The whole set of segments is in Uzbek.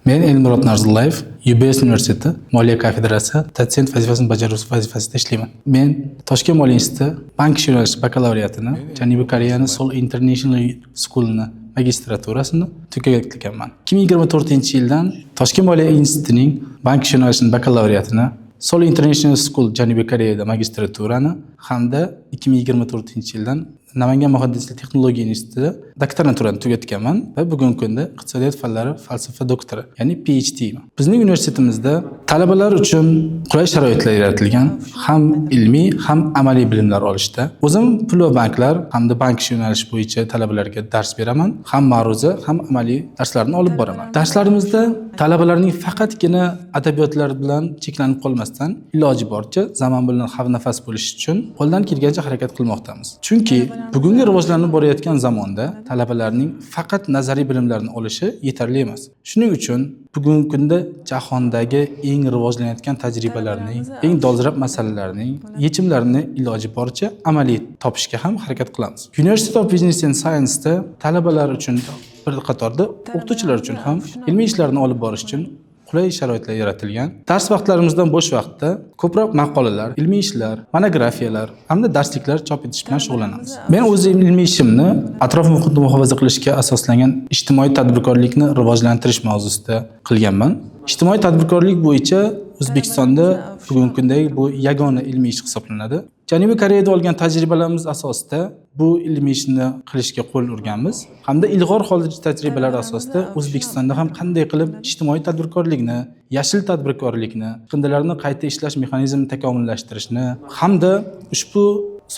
Men Elmurod Narzullayev, UBS universiteti moliya kafedrasi dotsent vazifasini bajaruvchi vazifasida ishlayman. Men Toshkent moliya instituti bank ishi yo'nalishi bakalavriatini, Janubiy Koreyani Seoul International School'ni magistraturasini tugatganman. 2024-yildan Toshkent moliya institutining bank ishi yo'nalishining bakalavriatini, Seoul International School Janubiy Koreyada magistraturani hamda 2024-yildan Namangan muhandislik texnologiya institutida doktoranturani tugatganman va bugungi kunda iqtisodiyot fanlari falsafa doktori, ya'ni PhDman. Bizning universitetimizda talabalar uchun qulay sharoitlar yaratilgan, ham ilmiy, ham amaliy bilimlar olishda. O'zim pul va banklar hamda bank ishi yo'nalishi bo'yicha talabalarga dars beraman, ham ma'ruza, ham amaliy darslarni olib boraman. Darslarimizda talabalarning faqatgina adabiyotlar bilan cheklanib qolmasdan, iloji boricha zamon bilan hamnafas bo'lish uchun qo'ldan kelgancha harakat qilmoqdamiz. Chunki bugungi rivojlanib borayotgan zamonda talabalarning faqat nazariy bilimlarni olishi yetarli emas. Shuning uchun bugungi kunda jahondagi eng rivojlanayotgan tajribalarning, eng dolzarb masalalarning yechimlarini iloji boricha amaliy topishga ham harakat qilamiz. University of Business and Science'da talabalar uchun bir qatorda o'qituvchilar uchun ham ilmiy ishlarni olib borish uchun qulay sharoitlar yaratilgan. Dars vaqtlarimizdan bo'sh vaqtda ko'proq maqolalar, ilmiy ishlar, monografiyalar hamda darsliklar chop etish bilan shug'ullanamiz. Men o'z ilmiy ishimni atrof muhitni muhofaza qilishga asoslangan ijtimoiy tadbirkorlikni rivojlantirish mavzusida qilganman. Ijtimoiy tadbirkorlik bo'yicha O'zbekistonda bugungi kundagi bu yagona ilmiy ish hisoblanadi. Janubiy Koreyada olgan tajribalarimiz asosida bu ilmiy ishni qilishga qo'l urganmiz hamda ilg'or xorij tajribalari asosida O'zbekistonda ham qanday qilib ijtimoiy tadbirkorlikni, yashil tadbirkorlikni, chiqindilarni qayta ishlash mexanizmini takomillashtirishni hamda ushbu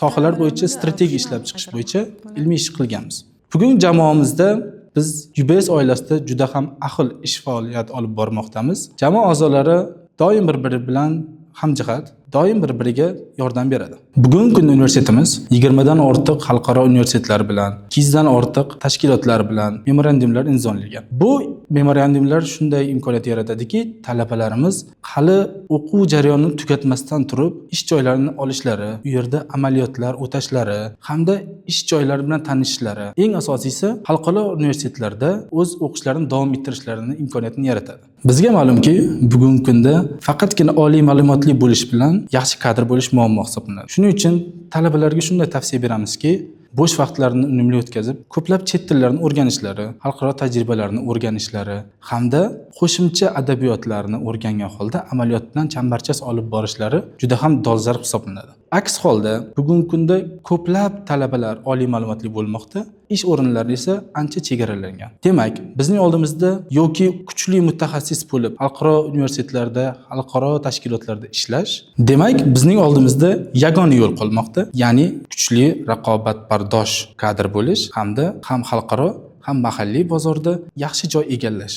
sohalar bo'yicha strategiya ishlab chiqish bo'yicha ilmiy ish qilganmiz. Bugun jamoamizda biz UBS oilasida juda ham ahil ish faoliyat olib bormoqdamiz. Jamoa a'zolari doim bir-biri bilan hamjihat, doim bir-biriga yordam beradi. Bugungi kunda universitetimiz 20 dan ortiq xalqaro universitetlar bilan, 200 dan ortiq tashkilotlar bilan memorandumlar imzolagan. Bu memorandumlar shunday imkoniyat yaratadiki, talabalarimiz hali o'quv jarayonini tugatmasdan turib ish joylarini olishlari, u yerda amaliyotlar o'tashlari hamda ish joylari bilan tanishishlari, eng asosiysi, xalqaro universitetlarda o'z o'qishlarini davom ettirishlarini imkoniyatini yaratadi. Bizga ma'lumki, bugungi kunda faqatgina oliy ma'lumotli bo'lish bilan yaxshi kadr bo'lish muammo hisoblanadi. Shuning uchun talabalarga shunday tavsiya beramizki, bo'sh vaqtlarini unumli o'tkazib, ko'plab chet tillarini o'rganishlari, xalqaro tajribalarni o'rganishlari hamda qo'shimcha adabiyotlarni o'rgangan holda amaliyot bilan chambarchas olib borishlari juda ham dolzarb hisoblanadi. Aks holda bugungi kunda ko'plab talabalar oliy ma'lumotli bo'lmoqda, ish o'rinlari esa ancha chegaralangan. Demak, bizning oldimizda yoki kuchli mutaxassis bo'lib xalqaro universitetlarda, xalqaro tashkilotlarda ishlash, demak, bizning oldimizda yagona yo'l qolmoqda, ya'ni kuchli raqobatbardosh kadr bo'lish hamda ham xalqaro, ham mahalliy bozorda yaxshi joy egallash.